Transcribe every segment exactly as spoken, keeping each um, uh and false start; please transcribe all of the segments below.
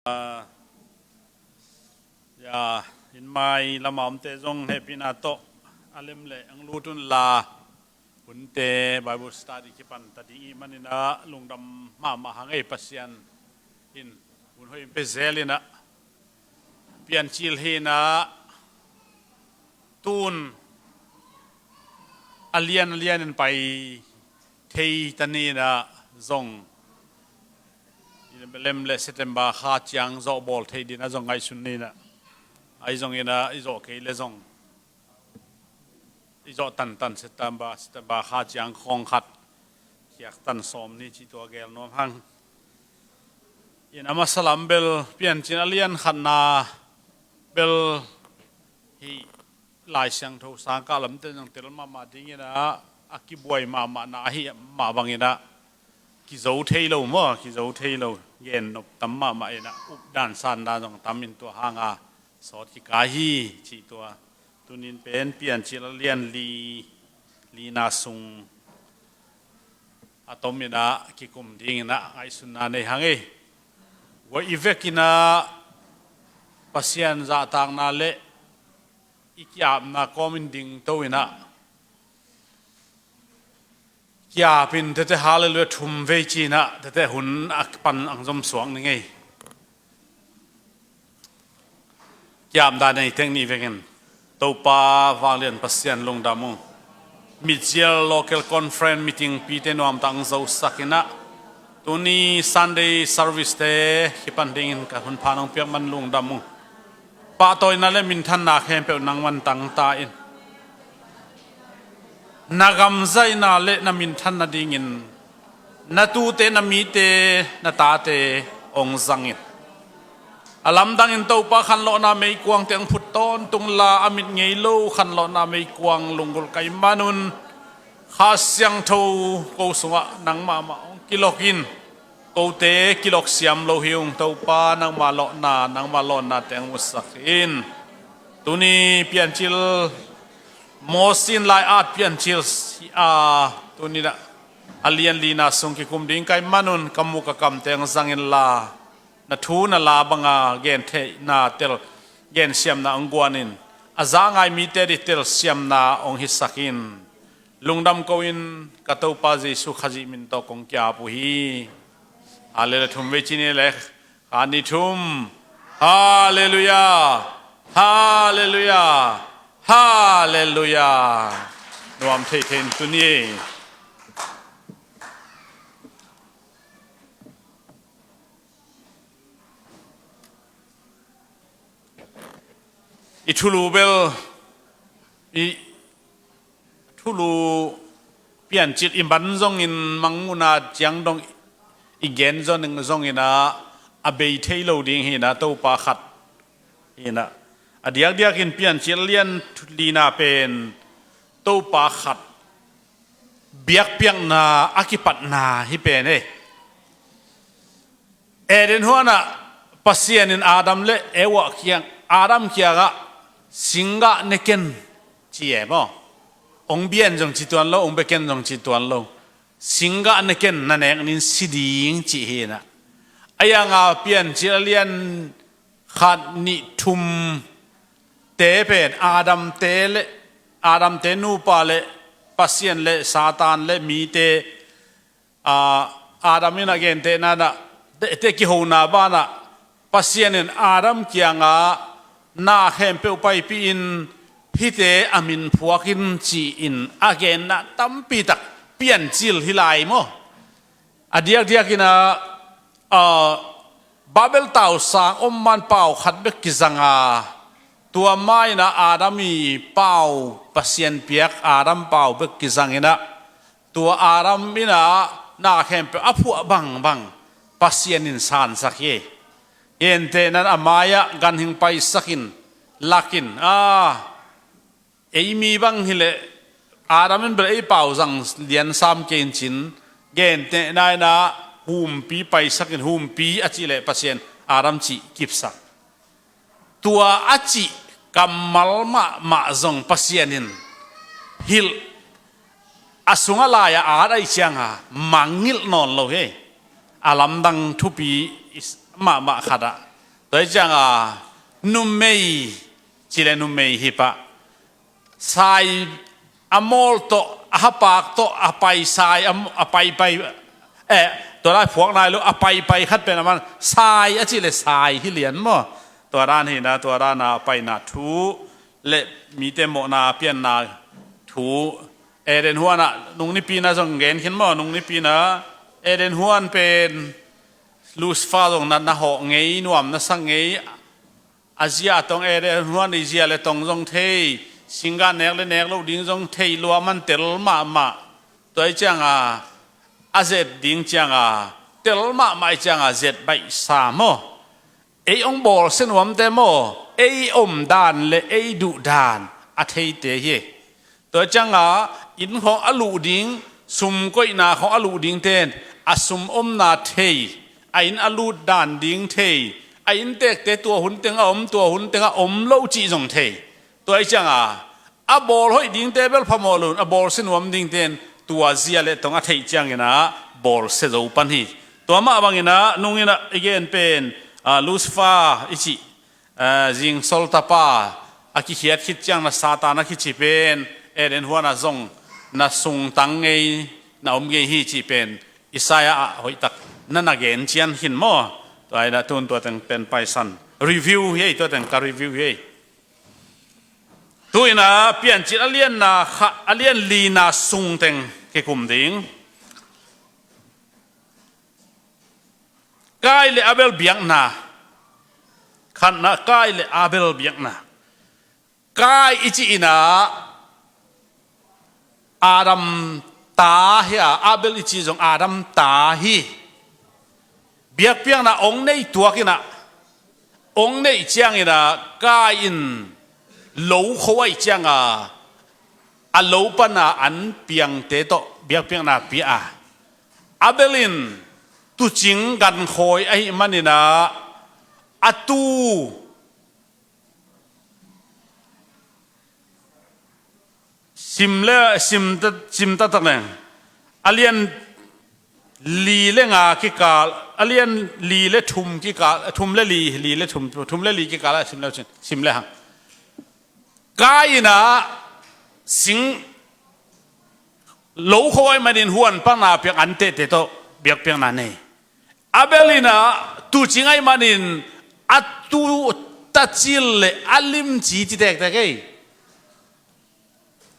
Ah, ya, in mai lama omte zong hehpihna tawh a lem le ang lut un la, hunte Bible study kipan ta ding i hih manin ah lungdam mahmah hang ei. Pasian in hun hoih in pe zel in ah, Piancil hi in ah, tun a lian a lian in pai thei ta ni in ah zong, i lem le September kha ciang zawh bawl thei ding ah zong ngaihsun ni in ah, ahi zongin ah i zawh kei le zong i zawh tantan September, September kha ciang khawng khat khiak tan sawm ni cih tua gel nuam hang. In a masa lam bel Piancil a lian khatna bel hih Lai Siangtho sangkah lamte zong tel mahmah ding in ah, a kibuai mahmahna ahi mah bangin ah kizo thei lo maw, kizo thei lo, gen nop tam mahmah in ah, updan sanna zong tam in, tua hang a sawt kikai hi cih tua. Tunin pen Piancil a lian li, lina sung a tom in ah kikum ding in ah ngaihsunna nei hang ei. Tua i vek in ah Pasian zahtakna le i ki-apna kawm in dingto in ah, ki-ap in tete hallelujah thum vei ci in ah, tete hun a pan ang zom suak ning ei. Ki-apna nei teng ni vek in, Topa vanglian Pasian lungdam ung. Mitzial Local Conference meeting pite nuam tak ang zosak in ah, tuni Sunday service te kipan ding in ka hun pha nong piak man lungdam ung. Pahtawina le minthanna khempeuh nangman tangta in, na gam zaihna le na minthan nadingin na tute, na mite, na tate hong zang in. A lamdangin Topa khanlawhna meikuangte hong phut tawntung la, a mit ngei lo khanlawhna meikuang lunggulh ka hih manun, Kha Siangtho ko sungah nang mahmah hong kilok in. Kote kilok siam lo hi ung, Topa nangma lawhna, nangma lawnna teng musak in. Tuni Piancil, Mawsi in lai-at Piancil hi a, tuni in ah a lian lina sung kikum ding ka hih manun, ka muk ka kam teng zang in la, na thu na la banga gentheihna tel, gensiamna hong guan in, a za ngai mite ding telsiamna hong hisak in. Lungdam ko in ka Topa Jesu Khazih min tawh kong ki-ap uh hi. Hallelujah thum vei ci ni le, khat, nih, thum. Hallelujah. Hallelujah. Hallelujah. Nuam theithei in tuni i thulu bel, i thulu Piancil i man zongin, Mangmuhna ciang dong i gen zong, zongin ah, a bei thei lo ding hi in ah, Topa khat hi in ah. A diakdiakin Piancil lian lina pen Topa khat biakpiakna a kipatna hi pen e. Eden huanah Pasian in Adam le Eva kiang, Adam kiangah, "Singgah ne ken," ci e maw. Hong bia in zong ci tuan lo, hong bia ken zong ci tuan lo. "Singgah ne ken, na nek nin si ding," ci hi in ah. A yanga Piancil a lian khat, nih, thum te pen Adam te le, Adam te nupa le Pasian le Satan le mite, a, Adam in a gentehna in ah, te, te kihona banah Pasian in Adam kiangah, "Na khempeuh paipih in, hihte a min phuak in," ci-in a genna tampi tak Piancil hi lai maw. A diakdiakin ah, a, Babel tausang om man pau khat bek kizang a, tua ma in ah Adam i pau, Pasian piak Adam pau bek kizang in ah, tua Adam in ah na khempeuh a phuah bangbang Pasian in sansak hi. Gentehna in a mai-ah ganhing paisak in, lak in, a, ei mi bang hi leh, Adam in bel ei pau zang lian sam kei in cin, gentehna in ah humpi paisak in, humpi a cih leh Pasian Adam cih kipsak. Tua a cih kammal mahmah zong Pasian in hilh, a sungah lai-ah at ahih ciangin mangngilh nawn lo hi. A lamdang thupi mahmah khat ah, Tua hi cianga numei, ci le numei hi pah. Sai a mawl tawh, a hapak tawh, a pai sai, a, a pai pai, eh, tua lai phuak nai lo, a pai pai khat pen a man, sai a ci le sai hi lian maw. Tua dan hi na, tua dan a paina thu le mite mawhna pianna thu. Eden huan ah nung nipi na zong gen khin maw, nung nipi na Eden huan pen Lucifer zong na, na hawh ngei, nuam na sa ngei, a zia a tong, Eden huan i zia le tong zong thei, singgan nek le nek loh ding zong thei lua man tel mahmah. Tua hi cianga a zet ding cianga tel mahmah hi cianga zet baihsa maw. Ei hong bawlsia nuamte maw, ei omdan le ei duhdan a theite hi. Tua cianga inn khawng a luh ding, sum koihna khawng a luh ding ten a sum omna thei, a inn a lut dan ding thei, a inntekte tua hun teng a om, tua hun teng a om lo cih zong thei. Tua hi cianga a bawl hoih dingte bel phamawh lo, a bawlsia nuam dingten tua zia le tong a theih ciangina bawlsia zo pan hi. Tua mah bangina nungina i gen pen, ah, Lucifer i cih, ah, zingsol tapa a kikhiat khit ciangna Satan a kici pen Eden huana zong na sungtang ngei, na om ngei hi cih pen Isaiah ah hoihtak na na gen cian khin maw. Tua ina tun tua teng pen paisan review hi ei, tua teng ka review hi ei. Tu ina Piancil a lianna kha, a lian lina sung teng kikum ding. Kain le Abel biakna. Khatna, Kain le Abel biakna. Kain i ci ina Adam ta hi a, Abel i ci zong Adam ta hi. Biakpiakna ong nei tuak ina, ong neih ciangina Kain lo kho aih cianga a lo pana an piangte tawh biakpiakna pia a, Abel in tucing gankhawi ahi manina a tu sim le sim ta, sim taktak le a lian li le nga kikal, a lian li le thum kikal, thum le li, li le thum, thum le li kikal a sim le, sim le hang. Kain ina sing lo kho aih manin huan pangna piak an tehte tawh biakpiakna nei. Abel ina tucing aih manin a tu tacil le a limci ci tektek ei.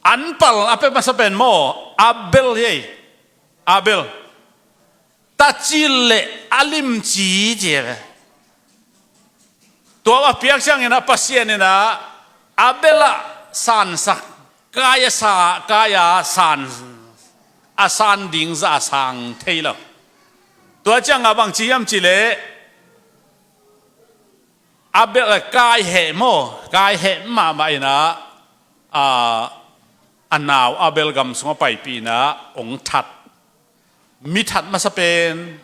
An pal a pe masa pen maw, Abel hi ei. Abel. Tacil le a limci ci ei. Tua a piak ciangina Pasian ina Abel a sansak, Kain a sa, Kain a san, a san ding zah a sang thei lo. Tua cianga bang ci hiam ci le Abel, Kain heh maw, Kain heh mahmah ina, a, a nau Abel gam sungah paipih ina ong that. Mi that masa pen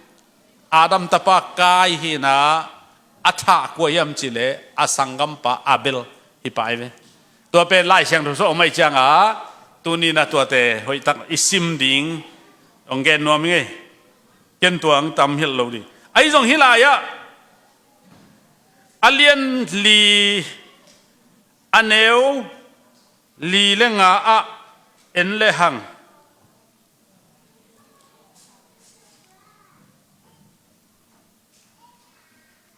Adam tapa Kain hi ina, a thah kua hiam ci le a sanggampa Abel hi pah ei ve. Tua pen Lai Siangtho sung om aih cianga tuni ina tuate hoihtak i sim ding ong gen nuam ing ei. Ken tua ong tam hilh lo ding. Ahi zong hih lai-ah a lian li, a neu li le nga ah en le hang.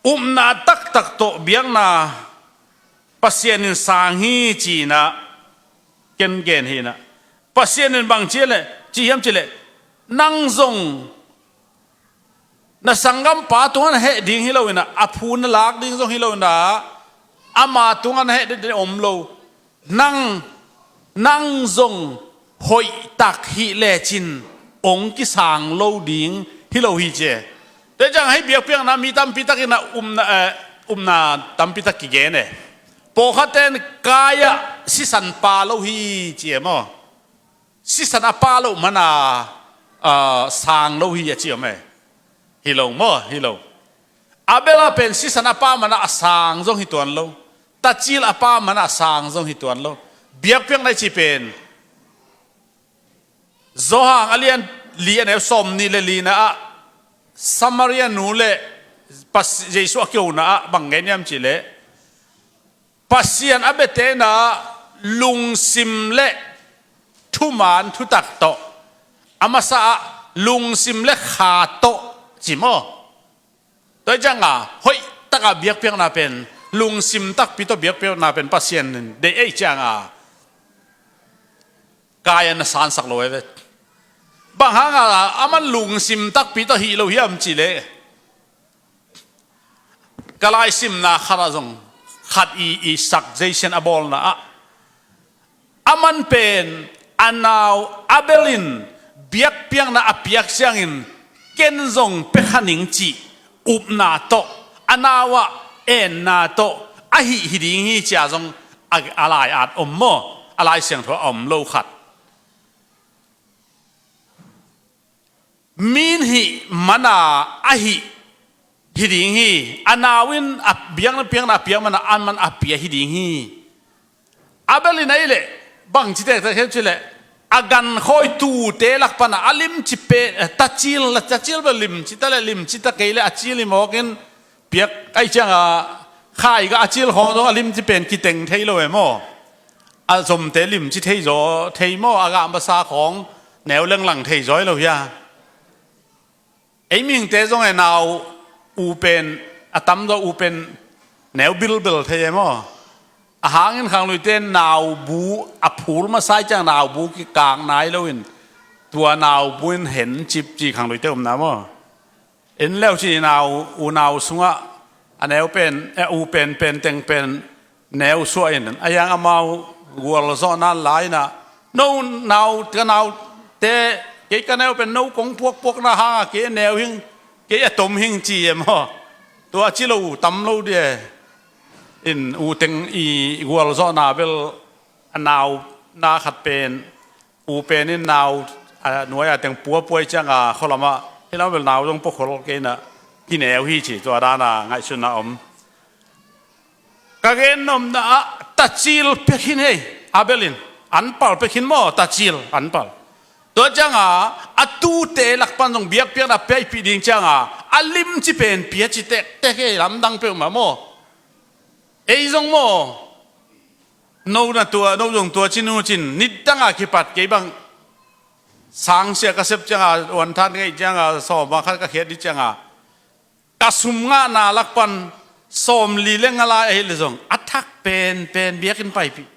Upna taktak tawh biakna Pasian in sang hi ci ina ken gen hi ina. Pasian in bang ci le, ci hiam ci le, nang zong na sanggampa tungah na heh ding hi lo ina, a phu na lak ding zong hi lo ina, ama tungah na heh ding om lo. Nang, nang zong hoihtak hih lecin ong kisang lo ding hi lo hi ci e. Tua ciang hih biakpiakna mi tampi takin a upna, eh, upna tampi tak kigen e. Pawlkhatte in Kain ah sisan pha lo hi ci e maw. Sisan a pha loh mana, ah, sang lo hi a ci om e. Hi lo maw, hi lo. Abel a pen sisan a pha mana a sang zong hi tuan lo. Tacil a pha mana a sang zong hi tuan lo. Biakpiakna i ci pen Johan a lian li a neu sawmnih le lina ah Samaria nu le Pas- Jesuh a kihona ah bang gen hiam cihleh, Pasian a biate in ah lungsim le thuman thutak tawh, a masa ah lungsim le kha tawh ci maw. Tua hi cianga hoih taka biakpiakna pen, lungsim takpi tawh biakpiakna pen Pasian in deih ei cianga Kain a sansak lo e ve. Bang hanga aman lungsim takpi tawh hih lo hiam cihleh, ka laisimna khat ah zong khat i, i suggestion a bawlna ah, aman pen a nau Abel in biakpiakna a piak ciangin ken zong pia kha ning cih upna tawh, a nau ah enna tawh a hih hi ding hi cia zong a, a lai-at om maw, a Lai Siangtho a om lo khat. Min hih mana a hih hi ding hi. A nau in a biakna piakna a piak mana aman a pia hi ding hi. Abel in a hih leh bang ci tektek hiam cihleh, a gankhawi tute lak pana a limci pen, eh, tacil, tacil bel limci ta le limci ta kei le a cil i mawkin piak ahi cianga, khai ka a cil khawng zong a limci pen kiteng thei lo e maw. A zomte limci thei zaw thei maw, a gah masa khawng neu lenglang thei zaw hi lo hia. Ei mihingte zong e nau u pen, a tamzaw u pen neu bilbel thei e maw. A hangin khangluite naubu a phul masa hi ciang naubu kikak nai loin tua naubu in hen cip ci khangluite umna maw. En leu ci nau, unau sungah a neu pen, eh, u pen, pen teng pen neu suah in, a hiang amau gualzawhna lai-inah, no nau, ka naute, kei ka neu pen no kong puakpuakna hanga kei a neu hing, kei a tom hing ci e maw. Tua ci lo u tam lo dia. In u teng i gualzawhna bel a nau na khat pen, u pen in nau, a, nuai a teng puapua hi cianga khualamah, hi lam bel nau zong puakhol kei inah kineu hi ci, tua dana ngaihsutna om. Ka gen nopna ah tacil pia khin hei, Abel in. An pal pia khin maw, tacil an pal. Tua cianga a tute lak pan zong biakpiakna piaipih ding cianga a limci pen pia ci tektek hei, lamdang peuhmah maw. Ei zong maw, no na tua, no zong tua cin uh cin, nitdanga kipat kei bang sangsia ka sep cianga, uanthan ngeih cianga, sawma khat ka khiat dih cianga, ka sum ngahna lak pan sawmli le nga lai ahi le zong a thak penpen biakinn paipih.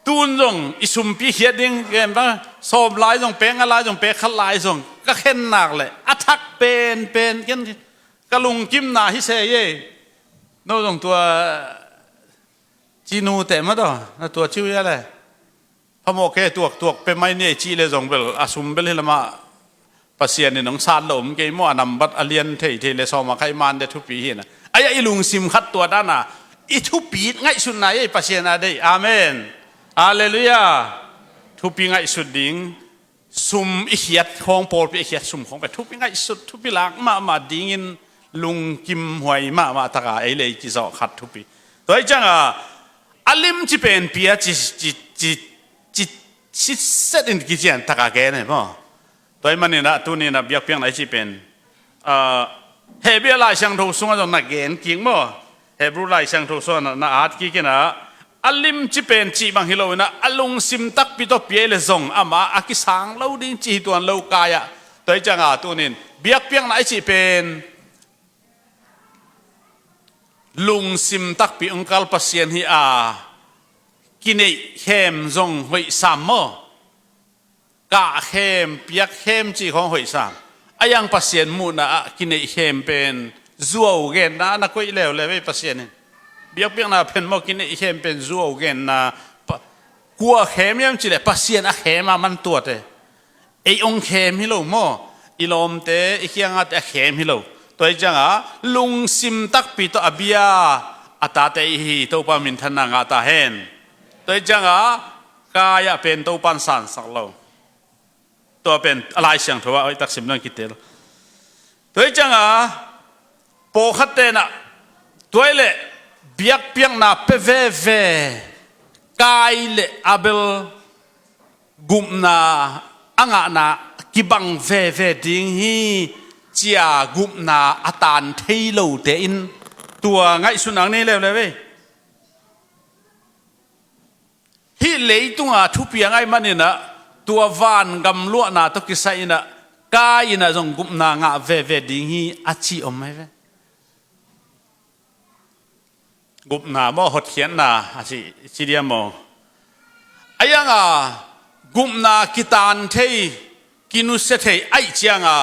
Tun zong i sumpi khiat ding ken bang sawm lai zong pek, nga lai zong pek, khat lai zong ka khen nak le a thak penpen ken ka lungkimna hi se ye. No zong tua cinu teh mah tawh na tua ciu ya le. Phamawh kei tuaktuak pia mai ni ei cih le zong bel a sum bel hi lamah Pasian in hong sat lo om kei maw, a nambat a lian thei thei le sawma khat i man dia thupi hi na. Ai-ah i lungsim khat tua dana i thupi ngaihsutna ei Pasian a deih. Amen. Halleluiah. Thupi ngaihsut ding. Sum i khiat khawng, pawlpi i khiat sum khawng pen thupi ngaihsut, thupi lak mahmah dingin lungkim huai mahmah taka ei le ei kizawh khat thupi. Tua hi cianga a limci pen pia ci, ci, ci, ci, ci set in kician taka gen e maw. Tua hi maninah tuninah biakpiakna i cih pen, ah, Hebru Lai Siangtho sungah zong na gen kik maw. Hebru Lai Siangtho sungah na, na at kik inah a limci pen cih bang hi loinah a lungsim takpi tawh pia i le zong amah a kisang lo ding cih hi tuan lo kai-ah. Tua hi cianga tunin biakpiakna i cih pen lungsim takpi ong kal Pasian hi a, kineih khem zong hoih sam maw. Kah khem, piak khem cih khawng hoih sam. A yang Pasian muhna ah kineih khem pen zuau genna na koih leuleu ei Pasian in. Biakpiakna pen maw kineih khem pen zuau genna pa-, kua khem hiam cih leh Pasian a khem a man tuate. Ei ong khem hi lo maw? I lawmte, i khiangahte a khem hi lo. Tua hi cianga lungsim takpi tawh a bia a tate i hi Topa minthanna ngah ta hen. Tua hi cianga kai-ah pen Topa in sansak lo. Tua pen a Lai Siangtho ah hoih tak sim dong kitel. Tua hi cianga pawlkhat tenah tua hi leh biakpiakna pia veve Kain le Abel gupna a ngahna kibang veve ding hi. cia gupna a taan thei lote in tua ngaihsun ang nei leuleu ei. Hih leitunga thupiang ahih maninah tua vangam luahna tawh kisai inah Kain inah zong gupna ngah veve ding hi a ci om ahi ve. Gupna maw, hotkhiatna a ci, ci diam maw? A ianga gupna kitaan thei, kinusia thei ahih cianga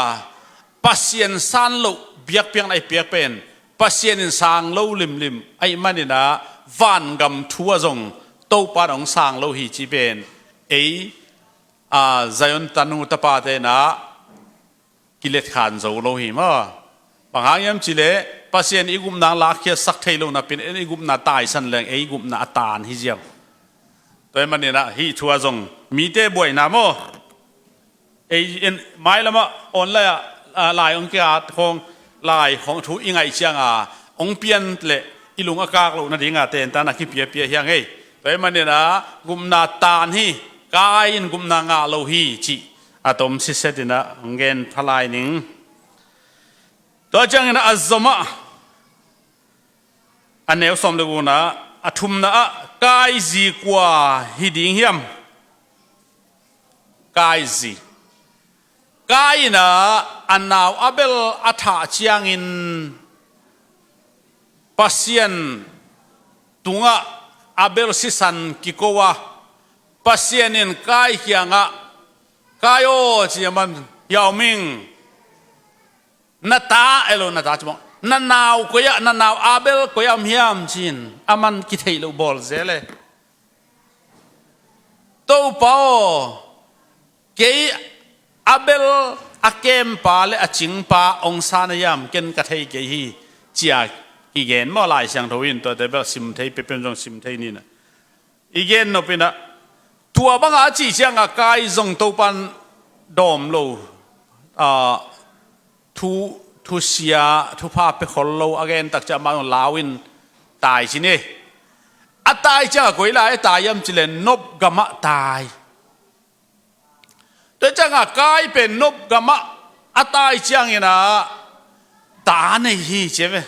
Pasian san loh biakpiakna i piak pen Pasian in sang lo limlim ahih maninah vangam thu ah zong Topa in hong sang lo hi ci pen ei, a, Zion tanu tapate inah kiletkhan zo lo hi maw? Bang hang hiam cileh Pasian i gupna lakkhiatsak thei lo napi in i gupna taisan leng ei gupna a taan hi ziau. Tua ahih maninah hih thu ah zong mite buaina maw? Ei in mailamah online ah, a, lai hong kiat khawng, lai khawng thu i ngaih cianga hong pian leh i lung a kak loh nadinga tentan a kipiapia hiang ei. Tua ahih maninah gupna taan hi, Kain in gupna ngah lo hi cih a tom siset inah hong gen phalai ning. Tua ciangin a zomah a neu sawm le gukna, a thumna ah Kain zi kua hi ding hiam? Kain zi. Kain inah a nau Abel a thah ciangin Pasian tungah Abel sisan kiko a, Pasian in Kain kiangah, Kain aw, ci a man, Yao Ming, na ta, elo, na ta ci maw, na nau koi ah, na nau Abel koi ah om hiam ci-in a man kitheih loh bawl zel e. Topa aw, kei Abel a kempa le a cingpa hong sa na hiam, ken ka thei kei hi, ci-a kigen maw Lai Siangtho in. Tuate bel sim thei, pepen zong sim thei ni na. I gen nop inah tua banga a cih cianga Kain zong Topan dawm lo, a, thu, thusia, thupha pia khol lo a gen tak ciah amah zong lau in tai ci ni. A tai cianga koi lai a tai hiam cileh Nop gamah tai. Tua cianga Kain pen Nop gamah a tai cianginah ta nei hi ci ve.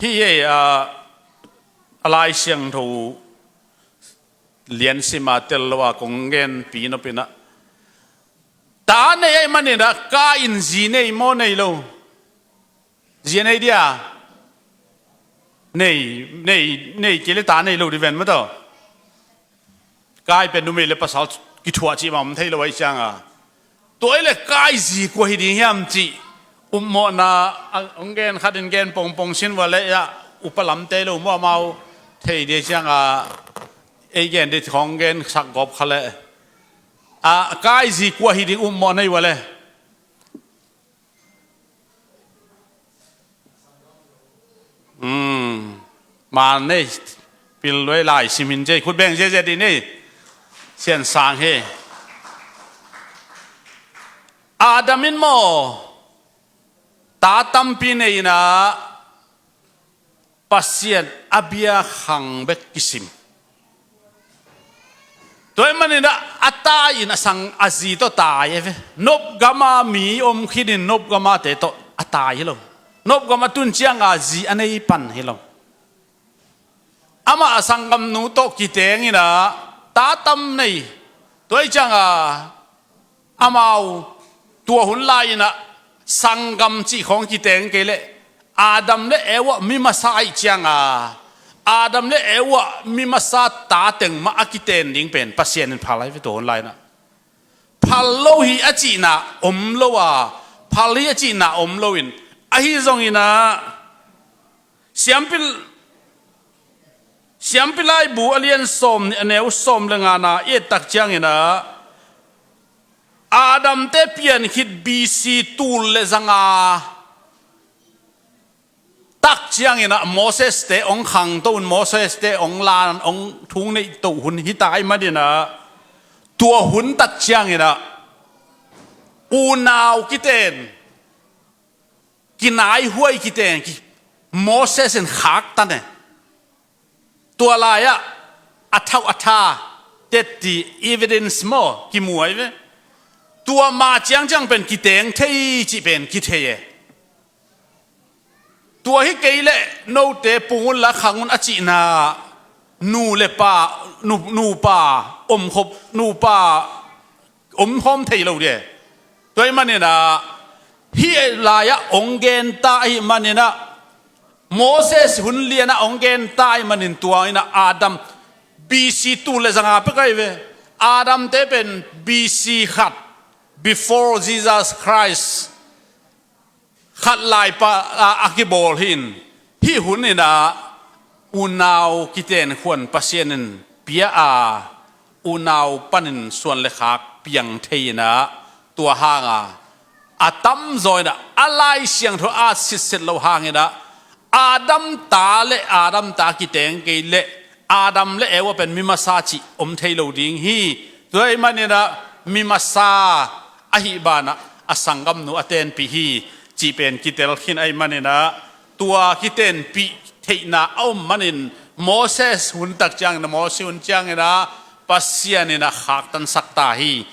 Hih hei, a, a Lai Siangtho lian sima tel lo a kong genpi nop inah ta nei ahih maninah Kain zi nei maw nei lo? Zi a nei dia? Nei, nei, nei kei le ta nei lo di ven maw taw. Kain pen numei le pasal kithuah cih mah om thei lo ahih cianga tua i le Kain zi kua hi ding hiam cih upmawhna a, hong gen khatin gen pongpong sin vua le a upa lamte lo maw amau thei dih cianga ei gen dih khawng gen sak gawp kha le a Kain zi kua hi ding upmawhna i vua le. Man nei, pil luai lai sim hin cei, khut beng ziazia dih nei. Sian sang hi. Adam in maw ta tampi nei inah Pasian a bia khang bek kisim. Tua ahih maninah a tai in a sang a zi tawh tai e ve. Nop gama mi om khinin Nop gamate tawh a tai hi lo. Nop gama tun cianga zi a nei pan hi lo. Amah a sanggamnu tawh kiteng inah ta tam nei. Tua ahih cianga amau tua hun lai inah sanggam cih khawng kiteng kei leh Adam le Eva mi masa ahih cianga Adam le Eva mi masa ta teng mah a kiten ding pen Pasian in phal ahi ve tua hun lai inah. Phal lo hi a cihna om lo a, phal hi a cihna om loin ahi zonginah Siampi, Siampi Laibu a lian sawm nih a neu sawm le ngana i et tak cianginah Adamte pian khit B C tul le zanga tak cianginah Moses-te hong khangto un, Moses-te hong lan hong thung neihto hun hita ahih maninah tua hun tak cianginah unau kiten kinaihuai kiten ki, Moses in khaktan e. Tua lai-ah a thauh a tha tetti evidence maw kimu ahi ve. Tua ma ciangciang pen kiteng thei cih pen kithei e. Tua hi kei leh note pung unla khang un a cihna nu le pa, nu, nupa omkhop, nupa omkhawm thei lo ding. Tua ahih maninah hih lai-ah hong genta ahih maninah Moses hun lianah hong genta ahih manin tua inah Adam B C tul le zanga pek ahi ve. Adamte pen B C khat, before Jesus Christ, khat lai pa a, a kibawl hi in, hih hun inah unau kitenkhuan Pasian in pia a, unau panin suan le khak piang thei inah, tua hanga a tamzaw inah a Lai Siangtho a sitset lo hanginah Adam ta le Adam ta kiteng kei leh Adam le Eva pen mi masa cih om thei lo ding hi. Tua ahih maninah mi masa ahih banah a sanggamnu a tenpih hi cih pen kitel khin ahih maninah tua kitenpih theihna a om manin Moses hun tak ciangin, Moses hun cianginah Pasian inah khaktansak ta hi.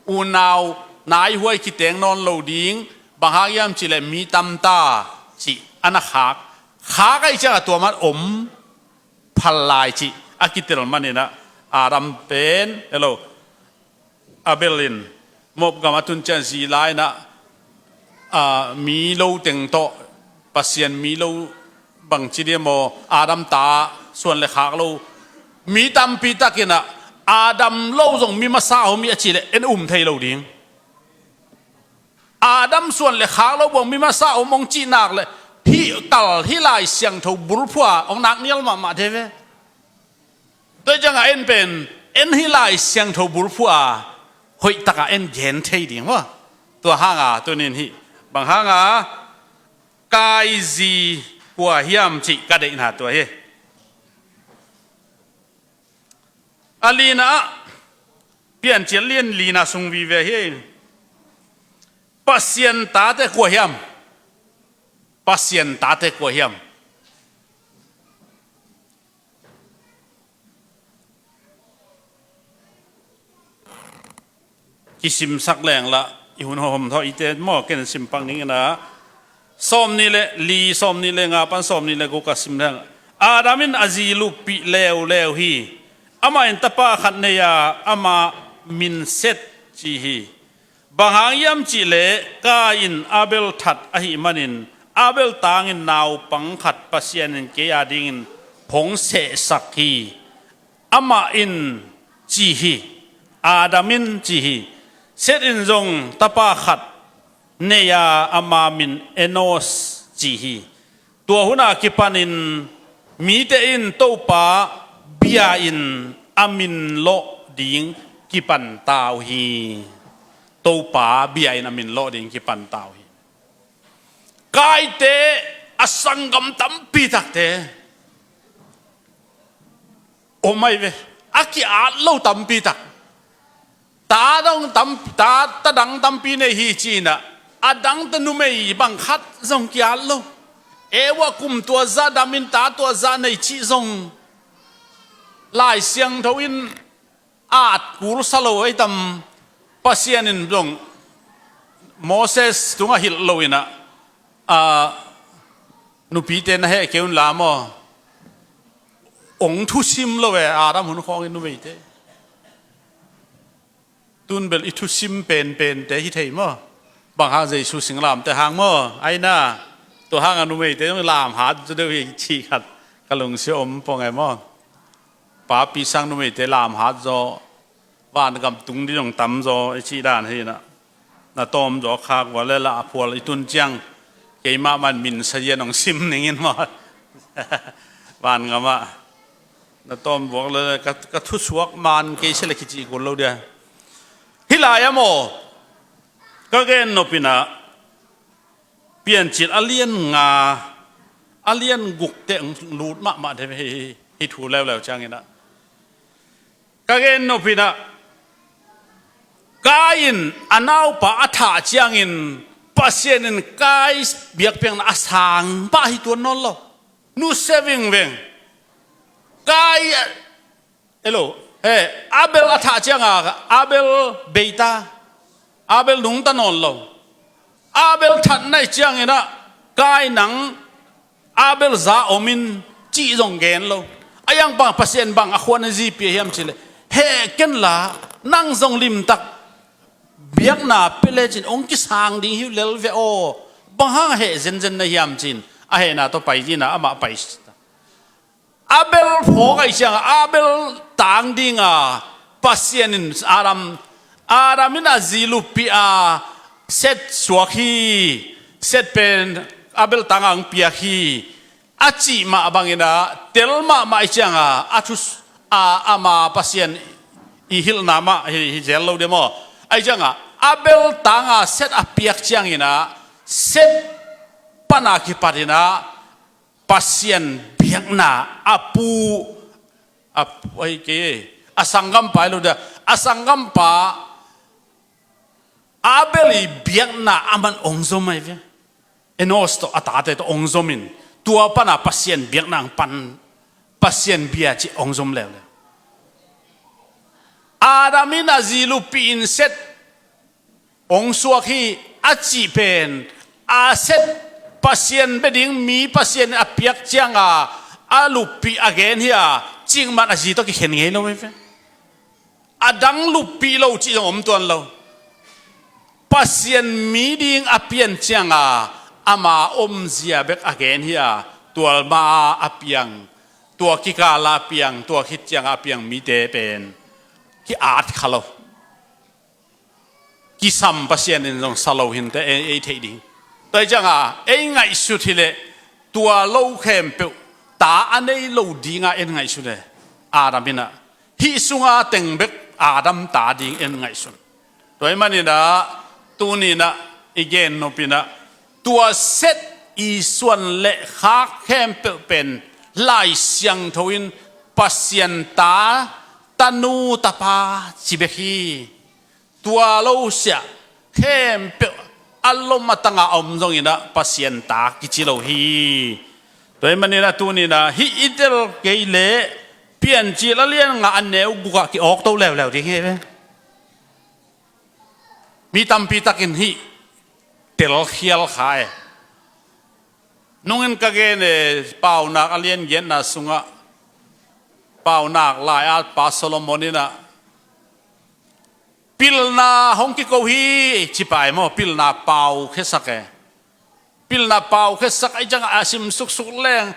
Unau naihuai kiteng nawn lo ding, bang hang hiam cihleh mi tamta cih a na khak. Khak ahih ciangah tua man om phal lai cih a kitel maninah Adam pen, hello, Abel in Moab gam a tun ciang zi lai inah, a, mi lo teng tawh, Pasian mi lo bangci diam aw, Adam ta suan le khak lo mi tampi takinah Adam lo zong mi masa om hi a cihleh en um thei lo ding. Adam suan le khak lo buang mi masa om hong cih nak leh hih kal hih Lai Siangtho bulphua hong nak nial mahmah thei ve. Tua ciangah en pen en hih Lai Siangtho bulphua hoih takah en gen thei ding maw. Tua hanga tunin hih bang hanga Kain zi kua hiam cih ka deihna tua hi. A lina ah, Piancil lian lina sung vive hi. Pasian tate kua hiam? Pasian tate kua hiam? Kisimsak leng lah i hun hawm thaw ite maw, ken sim pak ning inah. Sawm nih le li, sawm nih le nga pan sawm nih le guk ka sim leng. Adam in a zi luppih leuleu hi. Amah in tapa khat nei a, ama min Set ci hi. Bang hang hiam cihleh Kain in Abel that ahih manin Abel tangin naupang khat Pasian in kei a dingin hong sehsak hi. Amah in ci hi, Adam in ci hi. Set in zong tapa khat nei a, ama min Enos ci hi. Tua hun a kipanin mite in Topa bia-in a min lawh ding kipan ta uh hi. Topa bia-in a min lawh ding kipan ta uh hi. Kainte a sanggam tampi takte om ahi ve. A ki-at lo tampi tak. Ta dang tam, ta, ta dang tampi nei hi ci-inah a dangte numei bang khat zong ki-at lo. Eva kum tua zah damin ta tua zah nei cih zong Lai Siangtho in at kul sa lo ei tam. Pasian in zong Moses tungah hilh lo inah, a, nupite na heh kei un la maw. Ong thusim lo e, Adam hun khawngin numeite. Tun bel i thusim penpente hi thei maw. Bang hang Jesu singlamte hang maw. Aina, tua hanga numeite zong lamhat zaw deuh hi cih khat ka lungsim om pong e maw. Papi sang numeite lamhat zaw, vangam tung ding zong tam zaw i cih dan hi inah. Na tawm zaw khak ua le lah a phual i tun ciang keimah man min sa zian hong sim ningin maw. Vangamah na tawm vuak le ka, ka thusuak man kei sia le kici kul lo dia. Hih lai-ah maw, ka gen nop inah Piancil a lian nga, a lian gukte hong lut mahmah deuh hi, hi, hi thu leuleu cianginah. Ka gen nop inah Kain a naupa a thah ciangin Pasian in Kain biakpiakna a sang pah hi tuan nawn lo. Nusia vingveng. Kain, hello, he, Abel a thah cianga Abel beita. Abel nungta nawn lo. Abel that na hih ciangin ah, Kain nang Abel za om in cih zong gen lo. A iang bang Pasian bang a khua na zi pia hiam cih leh, heh ken la, nang zong limtak biakna pia lecin hong kisang ding hi uh lel ve aw. Bang hang a heh zenzen na hiam ci-in a hehna tawh pai ding a, amah pai. Abel phawk ahih ciangin Abel tang ding a, Pasian in Adam, Adam in a zi luppih a, Seth suak hi, Seth pen Abel tang a hong piak hi, a cih mah bangin ah, tel mahmah ahih ciangin a thu s-, a, ama Pasian i hilhna mah hi, hi zel lo ding maw. Ahih ciangin Abel tang a Seth a piak ciangin ah, Seth pan a kipatin ah, Pasian biakna a pu, a pu, ai, kei, a sanggampa hi lo ding a, a sanggampa Abel i biakna aman hong zom ahi ve. Enos tawh a tate tawh hong zom in, tua pan a Pasian biakna hong pan, Pasian bia cih hong zom leuleu. Adam in a zi luppih in Seth hong suak hi, a cih pen, a Seth Pasian bia ding mi Pasian a piak ciangin a luppih a gen hi a, cih man a zi tawh kikhen ngei lo hi ve. A dang luppih lo cih zong om tuan lo. Pasian mi ding a pian ciangin ama omzia bek a gen hi a, tua ma a piang, tua kikal a piang, tua khit ciangin a piang mite pen ki-at kha lo. Kisam Pasian in zong sa lo hi inteh, ei, ei theih ding. Tua ahih ciangin ei ngaihsut hi leh, tua lo khempeuh ta a nei lo ding a en ngaihsun e. Adam in ah, hih sung a teng bek Adam ta ding en ngaihsun. Tua ahih manin ah, tuni in ah i gen nop in ah, tua Seth i suan le khak khempeuh pen Lai Siangtho in Pasian ta, tanu, tapa ci bek hi. Tua lo siah khempeuh a lom a tang a om zongin ah Pasian ta kici lo hi. Tua ahih manin ah tuni in ah hih i tel kei leh Piancil a lian nga a neu guk ah ki-awk to leuleu ding hi ve. Mi tampi takin hih telkhial kha e. Nungin ka gen e, Paunak a lian giatna sungah, Paunak lai-at pa Solomon in ah, pilna hong kiko hi, ci pai maw, pilna paukhiasak e. Pilna paukhiasak ahih ciangin a sim suksuk leng,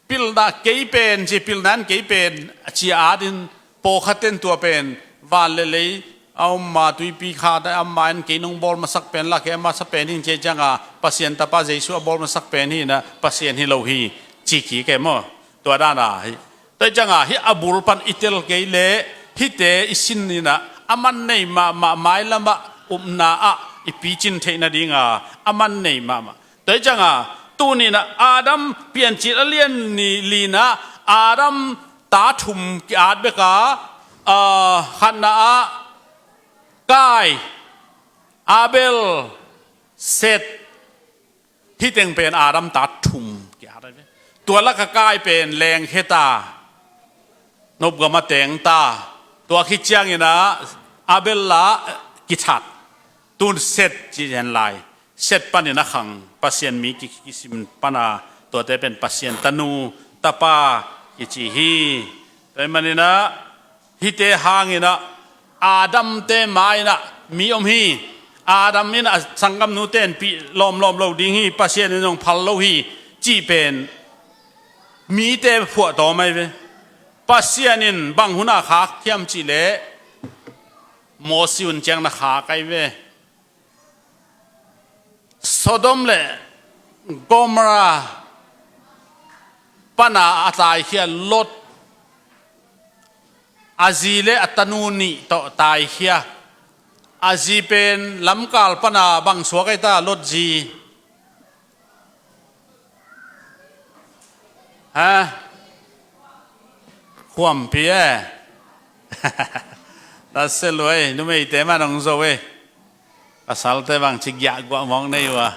pilna kei pen, ci, pilna in kei pen, a ci a at in, pawlkhat in tua pen van le lei a om ma, tuipi khat a om ma in kei nong bawl masak pen la, kei a masa pen hi ing, ci ahih ciangin Pasian tapa Jesu a bawl masak pen hi in ah, Pasian hi lo hi, ci kik e maw. Tua dan a hi. Tua ahih ciangin hih a bul pan i tel kei leh hihte i sin in ah, a man nei mahmah, mailam ah upna ah i picin theih nading a, a man nei mahmah. Tua ahih ciangin tuni in ah Adam, Piancil a lian ni li in ah Adam ta thum ki-at bek a, ah, khatna ah Kain, Abel, Seth, hih teng pen Adam ta thum ki-at ahi ve. Tua lak ah Kain pen lengkheta, nopgam a teng ta, tua khit ciangin ah Abel la kithat, tun Seth ci hen lai. Seth panin a khang, Pasian mi ki, kisim pan a, tuate pen Pasian tanu, tapa kici hi. Tua ahih manin ah, hihte hangin ah, Adam-te ma in ah mi om hi. Adam in a sanggamnu tenpih lawmlawm lo ding hi, Pasian in zong phal lo hi, cih pen mite phuahtawm ahi ve. Pasian in bang hun a khak hiam cih leh, Mosi hun ciang na khak ahi ve. Sodom le Gomorrah pan a a taikhia Lot, a zi le a tanu nih tawh taikhia. A zi pen lamkal pan a bang suak ahi ta, Lot zi? Ha? Khuampi e. Ta se luai, numeite man hong zo e. Pasalte bang ci giahguah mawk nei uh a.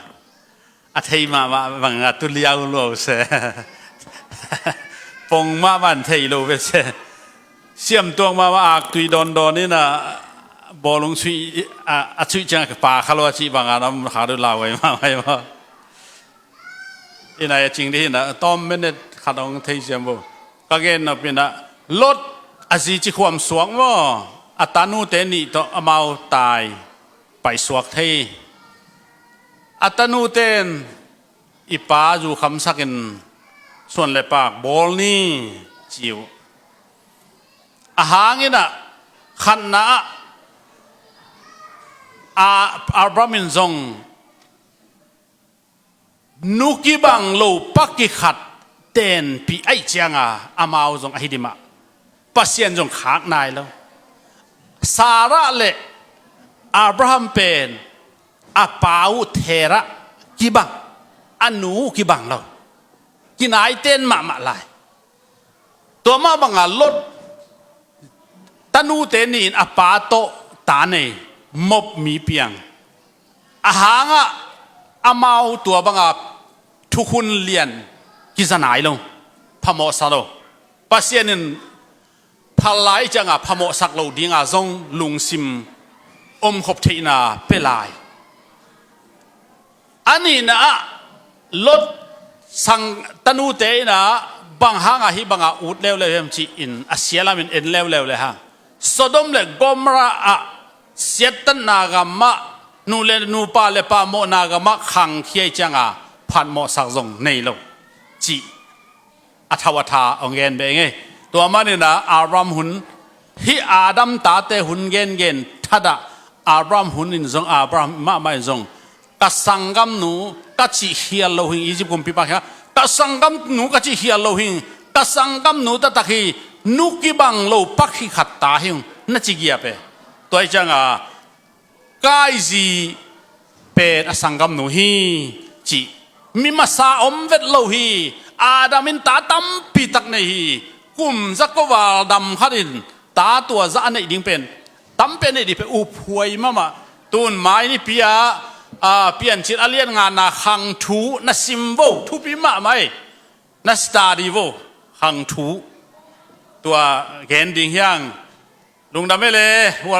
A thei mahmah bang a tu liau lua uh se. Pong mahmah thei lo ve se. Siamtuak mahmah aktui dawndawn in a, Bawlung sui a, a sui ciang a pa kha lo a ci bang a nam kha lo lau ai ma mai ma. Ina ya cing di na tom minute khat ong thei siam bo. Ka gen na pina Lot a zi ci khuam suak mo. A tanu te ni to amau tai pai suak thei. A tanu ten i pa zu kham sakin suan le pak bawl ni ciu. A hangin ah khatna ah a Abraham in zong nu kibang lo pa kikhat tenpih aih cianga amau zong ahi dimah Pasian zong khak nai lo. Sarah le Abraham pen a pa uh Terah kibang, a nu uh kibang lo. Kinaiten mahmah lai. Tua mah banga Lot tanute nih in a pa tawh ta nei, mop mi piang. A hangah amau tua banga thukhun lian kiza nai lo, phamawhsa lo. Pasian in phal lai cianga phamawhsak lo dinga zong lungsim omkhop theihna pe lai. A nihna ah Lot sang tanute in ah bang hanga hih banga ut leuleu hiam ci-in a sialam in en leuleu le hang Sodom le Gomorrah ah siattatna gamah nu le nupa le pa mawhna gamah khangkhia ih cianga phatmawhsak zong nei lo cih a thau a tha ong gen beh ngei. Tua manin ah Abraham hun hih Adam tate hun gengen thadah Abraham hun in zong Abraham mahmah in zong ka sanggamnu ka cih khial lo hing Egypt kumpipa kha ka sanggamnu ka cih khial lo hing ka sanggamnu taktak hi nu kibang lo pakhi khat ta hing na ci giap e. Tua ih cianga Kaih zi pen a sanggamnu hi cih mi masa om vet lo hi. Adam in ta tampi tak nei hi. Kum za koval dam khat in ta tua za a neih ding pen tampi a neih ding pen uphuai mahmah. Tun mai nipi ah a Piancil a lian ngana khang thu na sim vo thupi mahmah ei. Na study vo khang thu tua gen ding hiang. Lungdam e le World